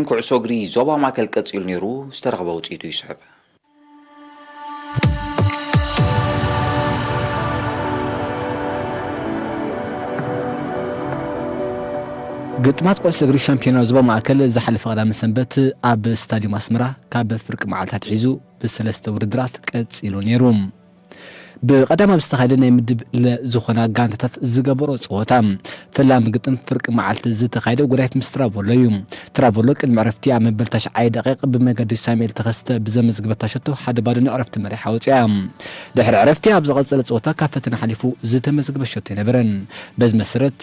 ኩዕሶ እግሪ ዞባ ማእከል ቀጺሉ ነይሩ፣ ዝተረኽበ ውጽኢቱ ይስሕብ። ግጥማት ኩዕሶ እግሪ ሻምፒዮና ዞባ ማእከል ዝሓለፈ ቀዳመ ሰንበት ኣብ ስታዲየም ኣስመራ ካብ ፍርቂ መዓልቲ ኣትሒዙ ብሰለስተ ውድድራት ቀጺሉ ነይሩ። ብቐዳም ኣብ ዝተኻየደ ናይ ምድብ ለ ዝኾና ጋንታታት ዝገበሮ ጸወታ፣ ፈላሚ ግጥም ፍርቂ መዓልቲ ዝተኻየደ ጎዳይፍ ምስ ትራቮሎ እዩ። ትራቮሎ ቅድሚ ዕረፍቲ ኣብ መበል ታሽዓይ ደቂቕ ብመገዲ ሳሙኤል ተኸስተ ብዘመዝግበታ ሸቶ ሓደ ባዶ ንዕረፍቲ መሪሓ ወጺኣ። ድሕሪ ዕረፍቲ ኣብ ዝቐጸለ ጸወታ ካብ ፈተና ሓሊፉ ዝተመዝግበ ሸቶ ኣይነበረን። በዚ መሰረት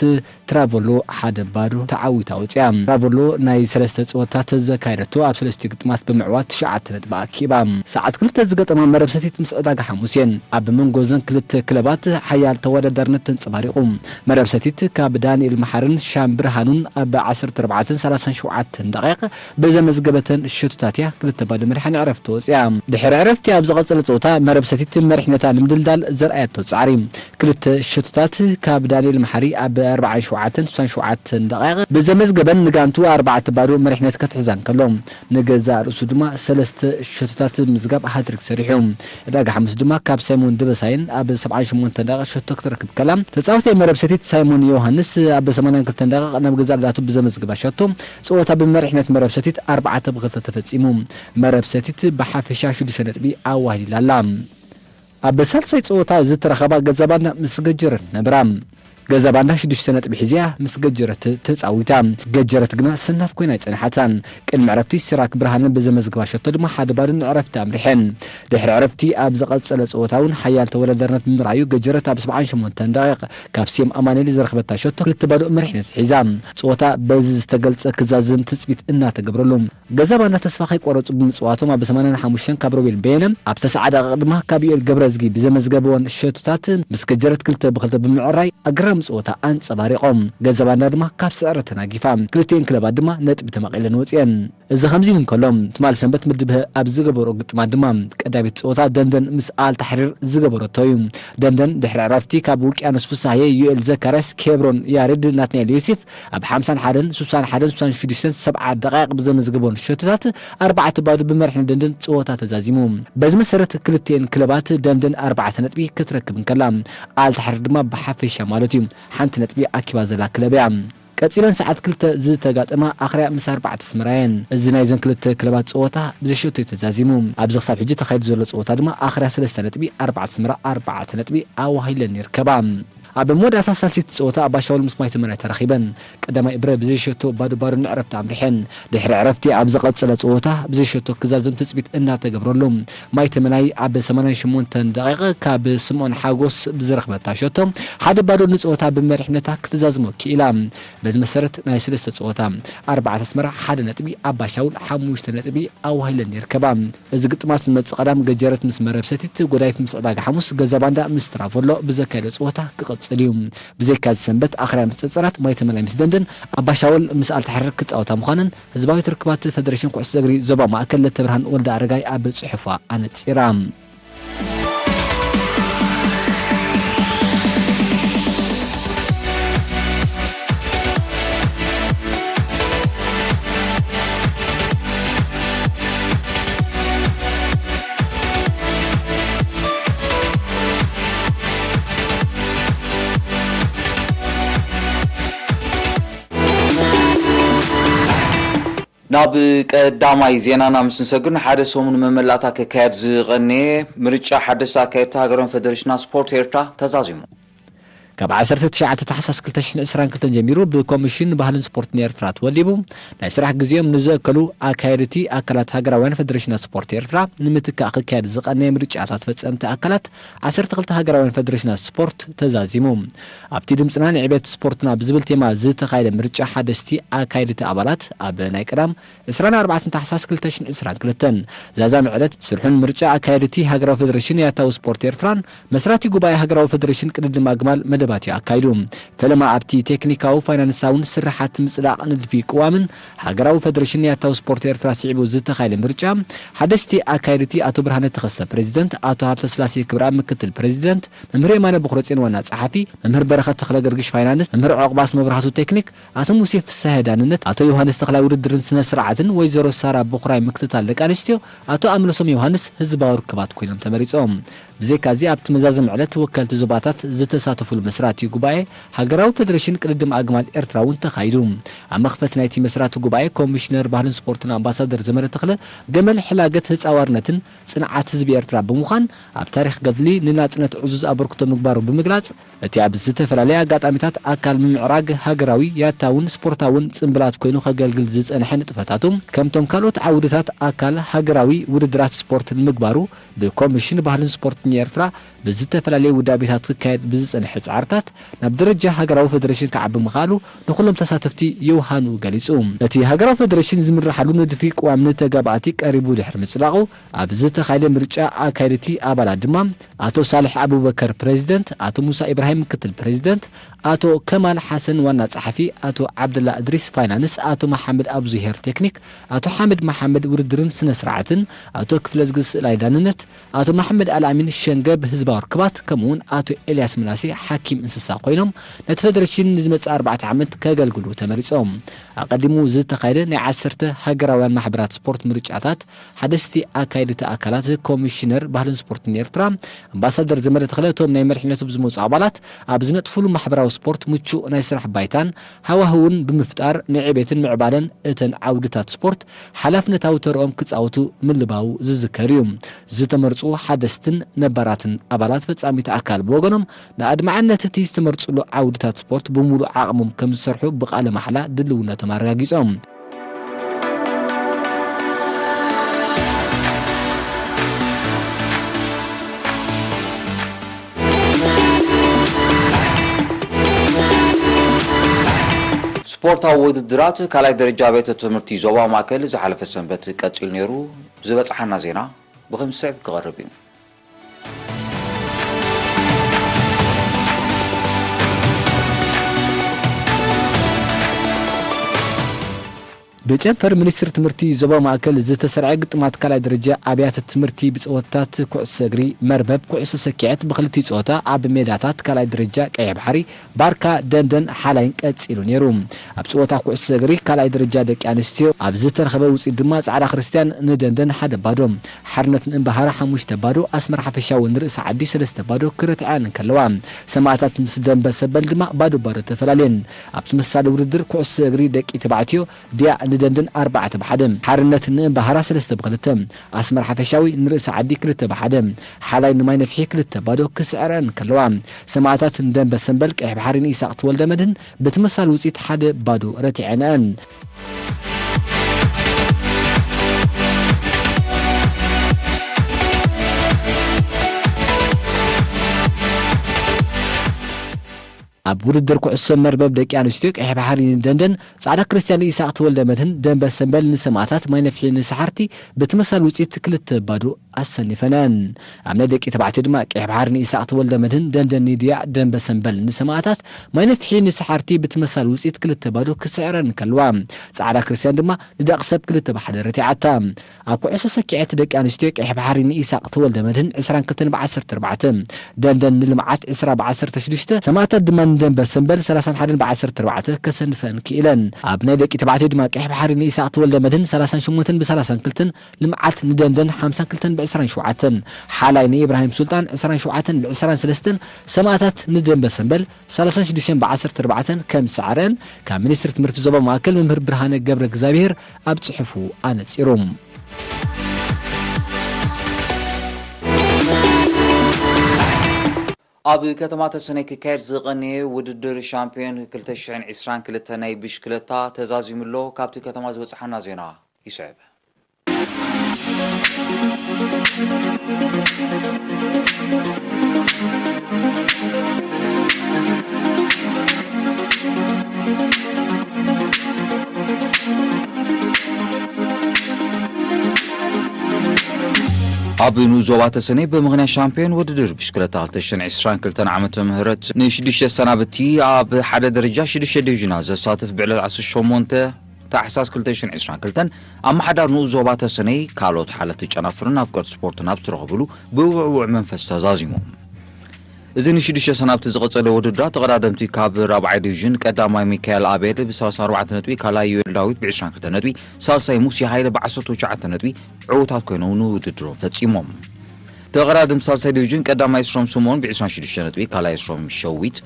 ትራቮሎ ሓደ ባዶ ተዓዊታ ወጺኣ። ትራቮሎ ናይ ሰለስተ ጸወታታት ዘካየደቶ ኣብ ሰለስቲኡ ግጥማት ብምዕዋት ትሽዓተ ነጥቢ ኣኪባ። ሰዓት ክልተ ዝገጠማ መረብ ሰቲት ምስ ዕዳጋ ሓሙሴን ኣብ መንጎ እዘን ክልተ ክለባት ሓያል ተወዳዳርነት ተንጸባሪቑ። መረብ ሰቲት ካብ ዳንኤል መሓርን ሻም ብርሃኑን ኣብ ዓሰርተ ኣርባዕተን ሰላሳን ሸውዓተን ደቂቕ ብዘመዝገበተን ሸቶታት እያ ክልተ ባዶ መሪሓ ንዕረፍቲ ወጺኣ። ድሕሪ ዕረፍቲ ኣብ ዝቐጸለ ጸወታ መረብ ሰቲት መሪሕነታ ንምድልዳል ዘርኣየቶ ጻዕሪ ክልተ ሸቶታት ካብ ዳንኤል መሓሪ ኣብ ኣርባዓን ሸውዓተን ስሳን ሸውዓተን ደቂቕ ብዘመዝገበን ንጋንቱ ኣርባዕተ ባዶ መሪሕነት ከትሕዛ እንከሎ፣ ንገዛእ ርእሱ ድማ ሰለስተ ሸቶታት ምዝጋብ ሃትሪክ ሰሪሑ። ዕዳጋ ሓሙስ ድማ ካብ ሳይሞን ደበሳይን ኣብ ሰብዓን ሸሞንተን ደቂቕ ሸቶ ክትረክብ ከላ፣ ተጻዋታይ መረብ ሰቲት ሳይሞን ዮሃንስ ኣብ ሰማንያን ክልተን ደቂቕ ናብ ገዛእ ዳቱ ብዘመዝግባ ሸቶ ጸወታ ብመሪሕነት መረብ ሰቲት ኣርባዕተ ብኽልተ ተፈጺሙ። መረብ ሰቲት ብሓፈሻ ሽዱሽተ ነጥቢ ኣዋሂላ ኣላ። ኣብ ሳልሳይ ጸወታ ዝተረኸባ ገዛባና ምስ ገጀረት ነበራ። ገዛባና ሽዱሽተ ነጥቢ ሒዝያ ምስ ገጀረት ተጻዊታ። ገጀረት ግና ሰናፍ ኮይና ኣይጸንሓታን። ቅድሚ ዕረፍቲ ሲራክ ብርሃንን ብዘመዝግባ ሸቶ ድማ ሓደ ባዶ ንዕረፍቲ ኣምሪሐን። ድሕሪ ዕረፍቲ ኣብ ዝቐጸለ ጸወታ እውን ሓያል ተወዳዳርነት ብምርኣዩ ገጀረት ኣብ ሰብዓን ሸሞንተን ደቂቕ ካብ ሴም ኣማኑኤል ዝረኸበታ ሸቶ ክልተ ባዶ መሪሕነት ሒዛ። ጸወታ በዚ ዝተገልጸ ክዛዝም ትጽቢት እናተገብረሉ። ገዛባና ተስፋ ከይቆረጹ ብምጽዋቶም ኣብ ሰማንያን ሓሙሽተን ካብ ሮቤል በየነ፣ ኣብ ተስዓ ደቂቕ ድማ ካብ ዩኤል ገብረዝጊ ብዘመዝገበወን ሸቶታት ምስ ገጀረት ክልተ ብኽልተ ብምዕራይ ኣገራሚ ጸወታ ኣንጸባሪቖም። ገዛባና ድማ ካብ ስዕረት ተናጊፋ። ክልቲኤን ክለባት ድማ ነጥቢ ተመቒለን ወጺኤን። እዚ ከምዚ ኢሉ እንከሎ፣ ትማል ሰንበት ምድብ ሀ ኣብ ዝገበሮ ግጥማት ድማ ቀዳሚት ጸወታ ደንደን ምስ ኣል ታሕሪር ዝገበረቶ እዩ። ደንደን ድሕሪ ዕረፍቲ ካብ ውቅያኖስ ፍሳሃየ፣ ዩኤል ዘካርያስ፣ ኬብሮን ያሬድ፣ ናትናኤል ዮሴፍ፣ ኣብ ሓምሳን ሓደን ስሳን ሓደን ስሳን ሽዱሽተን ሰብዓ ደቃይቕ ብዘመዝገቦን ሸቶታት ኣርባዕተ ባዶ ብመሪሕነት ደንደን ጸወታ ተዛዚሙ። በዚ መሰረት ክልቲኤን ክለባት ደንደን ኣርባዕተ ነጥቢ ክትረክብ እንከላ፣ ኣልታሕሪር ድማ ብሓፈሻ ማለት እዩ ሓንቲ ነጥቢ ኣኪባ ዘላ ክለብ እያ። ቀጺለን ሰዓት ክልተ ዝተጋጠማ ኣኽርያ ምስ ኣርባዕተ ኣስመራ እየን። እዚ ናይዘን ክልተ ክለባት ጸወታ ብዘይ ሸቶ እዩ ተዛዚሙ። ኣብዚ ክሳብ ሕጂ ተኻይዱ ዘሎ ጸወታ ድማ ኣኽርያ ሰለስተ ነጥቢ ኣርባዕተ ኣስመራ ኣርባዕተ ነጥቢ ኣዋሂለን ይርከባ። ኣብ መወዳእታ ሳልሲት ጸወታ ኣባሻውል ምስ ማይተመናይ ተራኺበን ቀዳማይ እብረ ብዘይሸቶ ባዶ ባዶ ንዕረፍቲ ኣምሪሐን። ድሕሪ ዕረፍቲ ኣብ ዝቐጸለ ጸወታ ብዘይሸቶ ክዛዘም ትጽቢት እናተገብረሉ፣ ማይተመናይ ኣብ ሰማንያን ሸሞንተን ደቂቕ ካብ ስምኦን ሓጎስ ብዝረኽበታ ሸቶ ሓደ ባዶ ንጸወታ ብመሪሕነታ ክትዛዝሞ ክኢላ። በዚ መሰረት ናይ ሰለስተ ጸወታ ኣርባዕተ ኣስመራ ሓደ ነጥቢ፣ ኣባሻውል ሓሙሽተ ነጥቢ ኣዋሂለን ይርከባ። እዚ ግጥማት ዝመጽእ ቀዳም ገጀረት ምስ መረብ ሰቲት፣ ጎዳይፍ ምስ ዕዳጋ ሓሙስ፣ ገዛ ባንዳ ምስ ትራቮሎ ብዘካየዶ ጸወታ ክቕጽል እዩ። ብዘይካ እዚ ሰንበት ኣኽርያ ምስ ጸጸራት፣ ማይ ተመላይ ምስ ደንደን፣ ኣባሻወል ምስ ኣልታሕርር ክጻወታ ምዃነን ህዝባዊት ርክባት ፈደሬሽን ኩዕሶ እግሪ ዞባ ማእከል ለተብርሃን ወልደ ኣረጋይ ኣብ ጽሑፋ ኣነጺራ። ናብ ቀዳማይ ዜናና ምስ ንሰግር፣ ንሓደ ሰሙን መመላእታ ክካየድ ዝቐነየ ምርጫ ሓደስቲ ኣካየድቲ ሃገራዊ ፈደሬሽናት ስፖርት ኤርትራ ተዛዚሙ። ካብ ዓሰርተ ትሽዓተ ታሕሳስ ክልተ ሽሕን ዕስራን ክልተን ጀሚሩ ብኮሚሽን ባህልን ስፖርትን ኤርትራ ተወዲቡ ናይ ስራሕ ግዜኦም ንዘእከሉ ኣካየድቲ ኣካላት ሃገራውያን ፈደሬሽናት ስፖርት ኤርትራ ንምትካእ ክካየድ ዝቐነየ ምርጫታት ፈጸምቲ ኣካላት ዓሰርተ ክልተ ሃገራውያን ፈደሬሽናት ስፖርት ተዛዚሙ። ኣብቲ ድምጽና ንዕቤት ስፖርትና ብዝብል ቴማ ዝተኻየደ ምርጫ ሓደስቲ ኣካየድቲ ኣባላት ኣብ ናይ ቀዳም ዕስራን ኣርባዕተን ታሕሳስ ክልተ ሽሕን ዕስራን ክልተን ዛዛሚ ዕለት ስርሑን ምርጫ ኣካየድቲ ሃገራዊ ፈደሬሽን ያታዊ ስፖርት ኤርትራን መስራቲ ጉባኤ ሃገራዊ ፈደሬሽን ቅድድም ኣግማል መደ መደባት እዩ ኣካይዱ። ፈለማ ኣብቲ ቴክኒካዊ ፋይናንሳውን ስርሓት ምጽዳቕ ንድፊ ቅዋምን ሃገራዊ ፈደሬሽን ያታዊ ስፖርት ኤርትራ ስዒቡ ዝተኻየደ ምርጫ፣ ሓደስቲ ኣካየድቲ ኣቶ ብርሃነ ተኸስተ ፕሬዚደንት፣ ኣቶ ሃብተስላሴ ክብረኣብ ምክትል ፕሬዚደንት፣ መምህር የማነ በኹረጼን ዋና ጸሓፊ፣ መምህር በረኸት ተኽለ ገርግሽ ፋይናንስ፣ መምህር ዖቕባስ መብራህቱ ቴክኒክ፣ ኣቶ ሙሴ ፍስሐ ዳንነት፣ ኣቶ ዮሃንስ ተኽላይ ውድድርን ስነ ስርዓትን፣ ወይዘሮ ሳራ በኹራይ ምክትታል ደቂ ኣንስትዮ፣ ኣቶ ኣምለሶም ዮሃንስ ህዝባዊ ርክባት ኮይኖም ተመሪጾም። ብዘይካዚ ኣብቲ መዛዘሚ ዕለት ተወከልቲ ዞባታት ዝተሳተፉሉ መስራቲ ጉባኤ ሃገራዊ ፈደሬሽን ቅድድም ኣግማል ኤርትራ እውን ተኻይዱ። ኣብ መኽፈቲ ናይቲ መስራቲ ጉባኤ ኮሚሽነር ባህልን ስፖርትን ኣምባሳደር ዘመረ ተኽለ፣ ገመል ሕላገት ህፃዋርነትን ጽንዓት ህዝቢ ኤርትራ ብምዃን ኣብ ታሪኽ ገድሊ ንናጽነት ዕዙዝ ኣበርክቶ ምግባሩ ብምግላጽ፣ እቲ ኣብ ዝተፈላለየ ኣጋጣሚታት ኣካል ምምዕራግ ሃገራዊ፣ ያታውን ስፖርታውን ጽምብላት ኮይኑ ከገልግል ዝጸንሐ ንጥፈታቱ፣ ከምቶም ካልኦት ዓውድታት ኣካል ሃገራዊ ውድድራት ስፖርት ንምግባሩ ብኮሚሽን ባህልን ስፖርትን ኤርትራ ብዝተፈላለየ ውዳቤታት ክካየድ ብዝጸንሐ ጻዕርታት ናብ ደረጃ ሃገራዊ ፈደሬሽን ክዓቢ ምኽኣሉ ንኹሎም ተሳተፍቲ ዮሃንኡ ገሊጹ። እቲ ሃገራዊ ፈደሬሽን ዝምርሓሉ ንድፊ ቅዋም ንተጋባእቲ ቀሪቡ ድሕሪ ምጽዳቑ፣ ኣብ ዝተኻየደ ምርጫ ኣካየድቲ ኣባላት ድማ ኣቶ ሳልሕ ኣቡበከር ፕሬዚደንት፣ ኣቶ ሙሳ ኢብራሂም ምክትል ፕሬዚደንት፣ ኣቶ ከማል ሓሰን ዋና ጸሓፊ፣ ኣቶ ዓብደላ እድሪስ ፋይናንስ፣ ኣቶ መሓመድ ኣብዙሄር ቴክኒክ፣ ኣቶ ሓምድ መሓመድ ውድድርን ስነ ስርዓትን፣ ኣቶ ክፍለዝጊ ስእላይ ዳንነት፣ ኣቶ መሓመድ ኣልኣሚን ሸንገብ ህዝባዊ ርክባት፣ ከምኡውን ኣቶ ኤልያስ ምናሴ ሓኪም እንስሳ ኮይኖም ነቲ ፈደሬሽን ንዝመጽእ ኣርባዕተ ዓመት ከገልግሉ ተመሪጾም። ኣቐዲሙ ዝተኻየደ ናይ ዓሰርተ ሃገራውያን ማሕበራት ስፖርት ምርጫታት ሓደስቲ ኣካየድቲ ኣካላት ኮሚሽነር ባህልን ስፖርትን ኤርትራ ኣምባሳደር ዘመደ ተኽለ፣ እቶም ናይ መሪሕነቱ ብዝመጹ ኣባላት ኣብ ዝነጥፉሉ ማሕበራዊ ስፖርት ምቹእ ናይ ስራሕ ባይታን ሃዋህውን ብምፍጣር ንዕቤትን ምዕባለን እተን ዓውድታት ስፖርት ሓላፍነታዊ ተርኦም ክጻወቱ ምልባው ዝዝከር እዩ። ዝተመርጹ ሓደስትን ነባራትን ኣባላት ፈጻሚት ኣካል ብወገኖም፣ ንኣድማዕነት እቲ ዝተመርጹሉ ዓውድታት ስፖርት ብምሉእ ዓቕሞም ከም ዝሰርሑ ብቃለ ማሕላ ድልውነቶም ኣረጋጊጾም። ስፖርታዊ ውድድራት ካልኣይ ደረጃ ቤት ትምህርቲ ዞባ ማእከል ዝሓለፈ ሰንበት ቀጺሉ ነይሩ። ዝበጽሓና ዜና ብኸም ዝስዕብ ክቐርብ እዩ። ብጨንፈር ሚኒስትሪ ትምህርቲ ዞባ ማእከል ዝተሰርዐ ግጥማት ካልኣይ ደረጃ ኣብያተ ትምህርቲ ብጸወታት ኩዕሶ እግሪ፣ መርበብ፣ ኩዕሶ ሰኪዐት ብክልቲኡ ጸወታ ኣብ ሜዳታት ካልኣይ ደረጃ ቀይሕ ባሕሪ፣ ባርካ፣ ደንደን፣ ሓላይን ቀጺሉ ነይሩ። ኣብ ጸወታ ኩዕሶ እግሪ ካልኣይ ደረጃ ደቂ ኣንስትዮ ኣብ ዝተረኸበ ውጽኢት ድማ ጻዕዳ ክርስትያን ንደንደን ሓደ ባዶ፣ ሓርነት ንእምባሃራ ሓሙሽተ ባዶ፣ ኣስመራ ሓፈሻዊ ንርእሲ ዓዲ ሰለስተ ባዶ ክረትዐን እንከለዋ፣ ሰማእታት ምስ ደንበ ሰበል ድማ ባዶ ባዶ ተፈላለየን። ኣብ ተመሳሳሊ ውድድር ኩዕሶ እግሪ ደቂ ተባዕትዮ ዲያ ንደንደን ኣርባዕተ ብሓደ፣ ሓርነት ንእምባሃራ ሰለስተ ብክልተ፣ ኣስመራ ሓፈሻዊ ንርእሲ ዓዲ ክልተ ብሓደ፣ ሓላይ ንማይ ነፍሒ ክልተ ባዶ ክስዕረን ከለዋ፣ ሰማእታት ንደንበ ሰምበል ቀይሕ ባሕሪ ንኢሳቕ ተወልደ መድህን ብተመሳሳሊ ውጽኢት ሓደ ባዶ ረቲዐንአን። ኣብ ውድድር ኩዕሶ መርበብ ደቂ ኣንስትዮ ቀይሕ ባሕሪ ንደንደን፣ ጻዕዳ ክርስትያን ንኢሳቕ ተወልደ መድህን፣ ደንበ ሰምበል ንሰማእታት፣ ማይ ነፍሒ ንሰሓርቲ ብተመሳሳሊ ውጽኢት ክልተ ባዶ ኣሰኒፈነን። ኣብ ናይ ደቂ ተባዕትዮ ድማ ቀይሕ ባሕሪ ንኢሳቕ ተወልደ መድህን፣ ደንደን ንድያዕ፣ ደንበ ሰምበል ንሰማእታት፣ ማይ ነፍሒ ንሰሓርቲ ብተመሳሳሊ ውጽኢት ክልተ ባዶ ክስዕረን ከልዋ፣ ጻዕዳ ክርስትያን ድማ ንደቂ ሰብ ክልተ ብሓደ ረቲዓታ። ኣብ ኩዕሶ ሰኪዐት ደቂ ኣንስትዮ ቀይሕ ባሕሪ ንኢሳቕ ተወልደ መድህን ዕስራን ክልተን ብዓሰርተ ኣርባዕተ፣ ደንደን ንልምዓት ዕስራ ብዓሰርተ ሽዱሽተ፣ ሰማእታት ድማ ንደንበ ሰምበል ሰላሳን ሓደን ብዓሰርተ ኣርባዕተ ከሰንፈን ክኢለን። ኣብ ናይ ደቂ ተባዕትዮ ድማ ቀይሕ ባሕሪ ንኢሳቕ ተወልደ መድህን ሰላሳን ሸሞንተን ብሰላሳን ክልተን፣ ልምዓት ንደንደን ሓምሳን ክልተን ብዕስራን ሸውዓተን፣ ሓላይ ንኢብራሂም ሱልጣን ዕስራን ሸውዓተን ብዕስራን ሰለስተን፣ ሰማእታት ንደንበ ሰምበል ሰላሳን ሽዱሽተን ብዓሰርተ ኣርባዕተን ከም ዝሰዓረን ካብ ሚኒስትሪ ትምህርቲ ዞባ ማእከል መምህር ብርሃነ ገብረ እግዚኣብሔር ኣብ ጽሑፉ ኣነጺሩ። ኣብ ከተማ ተሰነይ ክካየድ ዝቐነየ ውድድር ሻምፒዮን ክልተ ሽሕን ዕስራን ክልተን ናይ ብሽክለታ ተዛዚሙ ኣሎ። ካብቲ ከተማ ዝበጽሓና ዜና ይስዕብ። ኣብ ንኡስ ዞባ ተሰነይ ብምኽንያት ሻምፒዮን ውድድር ብሽክለታ ክልተ ሽሕን ዕስራን ክልተን ዓመተ ምህረት ንሽዱሽተ ሰናብቲ ኣብ ሓደ ደረጃ ሽዱሽተ ዲቪዥናት ዘሳትፍ ብዕለት ዓሰርተ ሸሞንተ ታሕሳስ ክልተ ሽሕን ዕስራን ክልተን ኣመሓዳሪ ንኡስ ዞባ ተሰነይ ካልኦት ሓለፍቲ ጨናፍርን ኣፍቀርቲ ስፖርትን ኣብ ዝተረኸብሉ ብውዕውዕ መንፈስ ተዛዚሞም። እዚ ንሽዱሽተ ሰናብቲ ዝቐጸለ ውድድራት ተቐዳደምቲ ካብ ራብዓይ ዲቪዥን ቀዳማይ ሚካኤል ኣቤል ብ ሰላሳ ኣርባዕተ ነጥቢ፣ ካልኣይ ዮኤል ዳዊት ብ ዕስራን ክልተን ነጥቢ፣ ሳልሳይ ሙሴ ሃይለ ብ ዓሰርተ ትሽዓተ ነጥቢ ዕዉታት ኮይኖም ንውድድሮም ፈጺሞም። ተቐዳደምቲ ሳልሳይ ዲቪዥን ቀዳማይ እስሮም ስምኦን ብ ዕስራን ሽዱሽተ ነጥቢ፣ ካልኣይ እስሮም ሸዊት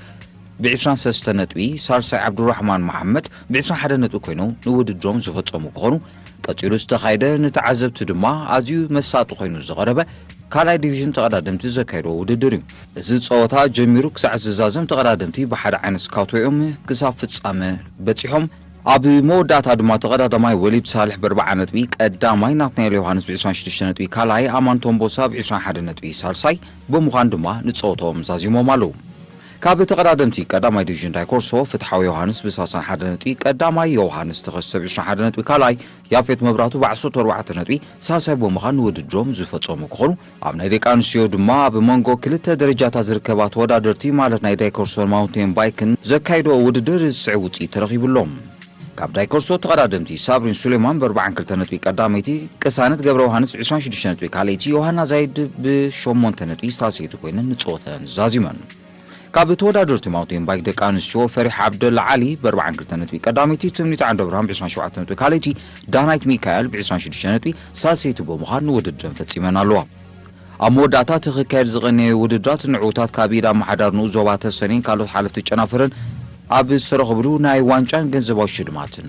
ብ ዕስራን ሰለስተ ነጥቢ፣ ሳልሳይ ዓብዱራሕማን መሓመድ ብ ዕስራን ሓደ ነጥቢ ኮይኖም ንውድድሮም ዝፈጸሙ ክኾኑ፣ ቀጺሉ ዝተኻየደ ንተዓዘብቲ ድማ ኣዝዩ መሳጢ ኮይኑ ዝቐረበ ካልኣይ ዲቪዥን ተቐዳደምቲ ዘካየድዎ ውድድር እዩ። እዚ ጸወታ ጀሚሩ ክሳዕ ዝዛዘም ተቐዳደምቲ ብሓደ ዓይነት ስካቶ እዮም ክሳብ ፍጻመ በጺሖም። ኣብ መወዳእታ ድማ ተቐዳዳማይ ወሊድ ሳልሕ ብ ኣርብዓ ነጥቢ ቀዳማይ፣ ናትናኤል ዮሃንስ ብ ዕስራን ሽዱሽተ ነጥቢ ካልኣይ፣ ኣማን ቶምቦሳ ብ ዕስራን ሓደ ነጥቢ ሳልሳይ ብምዃን ድማ ንጸወታኦም ዛዚሞም ኣለዉ። ካብ ተቐዳደምቲ ቀዳማይ ዲቪዥን ዳይኮርሶ ፍትሓዊ ዮሃንስ ብ ሰላሳን ሓደ ነጥቢ ቀዳማይ፣ ዮሃንስ ተኸስተ ብ ዕስራን ሓደ ነጥቢ ካልኣይ፣ ያፌት መብራቱ ብ ዓሰርተ ኣርባዕተ ነጥቢ ሳልሳይ ብምዃን ንውድድሮም ዝፈጸሙ ክኾኑ፣ ኣብ ናይ ደቂ ኣንስትዮ ድማ ኣብ መንጎ ክልተ ደረጃታት ዝርከባ ተወዳደርቲ ማለት ናይ ዳይኮርሶን ማውንቴን ባይክን ዘካይድኦ ውድድር ዝስዕብ ውጽኢት ተረኺቡሎም። ካብ ዳይኮርሶ ተቐዳደምቲ ሳብሪን ሱሌማን ብ ኣርባዓን ክልተ ነጥቢ ቀዳመይቲ፣ ቅሳነት ገብረ ዮሃንስ ብ ዕስራን ሽዱሽተ ነጥቢ ካልኣይቲ፣ ዮሃና ዛይድ ብ ሸሞንተ ነጥቢ ሳልሰይቲ ኮይነን ንጸወተን ዛዚመን። ካብ ተወዳደርቲ ማውንቴን ባይክ ደቂ ኣንስትዮ ፈሪሕ ዓብደላ ዓሊ ብ ኣርባዓን ክልተ ነጥቢ ቀዳመይቲ፣ ትምኒት ዓንደብርሃን ብ ዕስራን ሸውዓተን ነጥቢ ካልኣይቲ፣ ዳናይት ሚካኤል ብ ዕስራን ሽዱሽተ ነጥቢ ሳልሰይቲ ብምዃን ንውድድረን ፈጺመን ኣለዋ። ኣብ መወዳእታ እቲ ክካየድ ዝቐነየ ውድድራት ንዕዉታት ካብ ኢድ ኣመሓዳሪ ንኡስ ዞባ ተሰነይን ካልኦት ሓለፍቲ ጨናፍርን ኣብ ዝተረኸብሉ ናይ ዋንጫን ገንዘባዊ ሽልማትን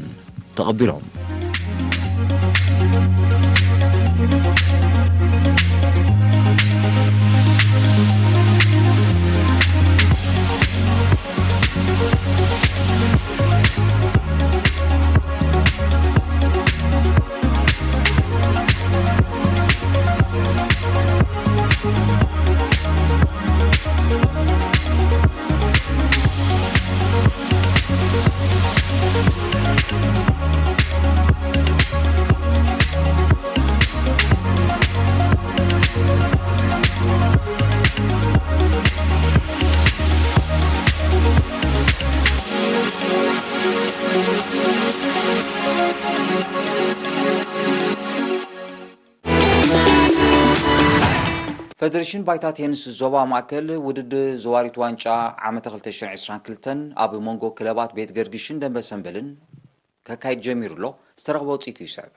ተቐቢሎም። ፈደሬሽን ባይታ ቴንስ ዞባ ማእከል ውድድር ዘዋሪት ዋንጫ ዓመተ ክልተ ሽሕን ዕስራን ክልተን ኣብ መንጎ ክለባት ቤት ገርግሽን ደንበ ሰንበልን ከካይድ ጀሚሩ ኣሎ። ዝተረኽበ ውጽኢት እዩ ይስዕብ።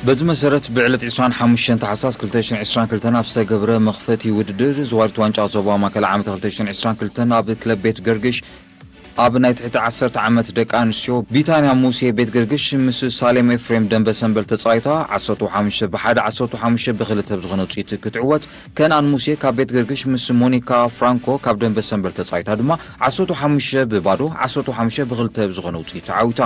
በዚ መሰረት ብዕለት ዕስራን ሓሙሽተን ታሕሳስ ክልተ ሽሕን ዕስራን ክልተን ኣብ ዝተገብረ መኽፈቲ ውድድር ዘዋሪት ዋንጫ ዞባ ማእከል ዓመት ክልተ ሽሕን ዕስራን ክልተን ኣብ ክለብ ቤት ገርግሽ ኣብ ናይ ትሕቲ ዓሰርተ ዓመት ደቂ ኣንስትዮ ቢታንያ ሙሴ ቤት ገርግሽ ምስ ሳሌም ኤፍሬም ደንበ ሰንበል ተጻይታ ዓሰርተ ሓሙሽተ ብሓደ፣ ዓሰርተ ሓሙሽተ ብክልተ ብዝኾነ ውጽኢት ክትዕወት፣ ከነኣን ሙሴ ካብ ቤት ገርግሽ ምስ ሞኒካ ፍራንኮ ካብ ደንበ ሰንበል ተጻይታ ድማ ዓሰርተ ሓሙሽተ ብባዶ፣ ዓሰርተ ሓሙሽተ ብክልተ ብዝኾነ ውጽኢት ተዓዊታ።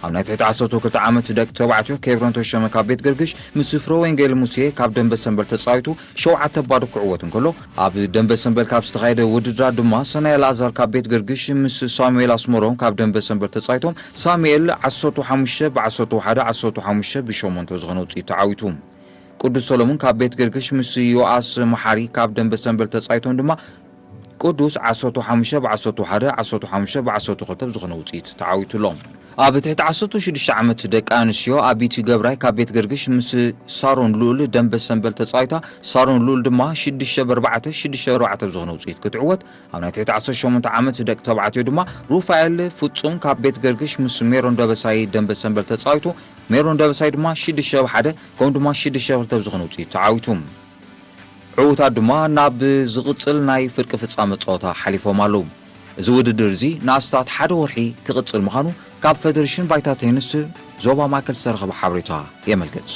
ኣብ ናይ ትሕቲ ዓሰርተ ክልተ ዓመት ደቂ ተባዕትዮ ኬብሮን ተሸመ ካብ ቤት ገርግሽ ምስ ፍረ ወንጌል ሙሴ ካብ ደንበ ሰንበል ተጻዊቱ ሸውዓተ ባዶ ክዕወት እንከሎ፣ ኣብ ደንበ ሰንበል ካብ ዝተኻየደ ውድድራት ድማ ሰናይ ኣልኣዛር ካብ ቤት ገርግሽ ምስ ሳሙኤል ኣስመሮም ካብ ደንበ ሰንበል ተጻዊቶም ሳሙኤል ዓሰርተ ሓሙሽተ ብ ዓሰርተ ሓደ፣ ዓሰርተ ሓሙሽተ ብ ሸሞንተ ዝኾነ ውጽኢት ተዓዊቱ። ቅዱስ ሰሎሙን ካብ ቤት ገርግሽ ምስ ዮኣስ መሓሪ ካብ ደንበ ሰንበል ተጻዊቶም ድማ ቅዱስ ዓሰርተ ሓሙሽተ ብ ዓሰርተ ሓደ፣ ዓሰርተ ሓሙሽተ ብ ዓሰርተ ክልተ ብዝኾነ ውጽኢት ተዓዊቱ ኣሎ። ኣብ ትሕቲ ዓሰርተ ሽዱሽተ ዓመት ደቂ ኣንስትዮ ኣቢቲ ገብራይ ካብ ቤት ገርግሽ ምስ ሳሮን ልኡል ደንበ ሰንበል ተጻዊታ፣ ሳሮን ልኡል ድማ ሽዱሽተ ብ ኣርባዕተ፣ ሽዱሽተ ብ ኣርባዕተ ብዝኾነ ውጽኢት ክትዕወት፣ ኣብ ናይ ትሕቲ ዓሰርተ ሸሞንተ ዓመት ደቂ ተባዕትዮ ድማ ሩፋኤል ፍጹም ካብ ቤት ገርግሽ ምስ ሜሮን ደበሳይ ደንበ ሰንበል ተጻዊቱ፣ ሜሮን ደበሳይ ድማ ሽዱሽተ ብ ሓደ ከምኡ ድማ ሽዱሽተ ብ ክልተ ብዝኾነ ውጽኢት ተዓዊቱ። ዕዉታት ድማ ናብ ዝቕጽል ናይ ፍርቂ ፍጻመ ጸወታ ሓሊፎም ኣለዉ። እዚ ውድድር እዚ ንኣስታት ሓደ ወርሒ ክቕጽል ምዃኑ ካብ ፈደሬሽን ባይታ ቴኒስ ዞባ ማእከል ዝተረኸበ ሓበሬታ የመልክት።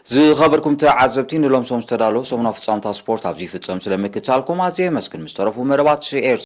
ዝኸበርኩም ተዓዘብቲ፣ ንሎምሶም ዝተዳለዉ ሰሙናዊ ፍጻመታት ስፖርት ኣብዚ ይፍጸም። ስለ ምክትታልኩም ኣዝየ የመስግን። ምስ ተረፉ መደባት ኤር-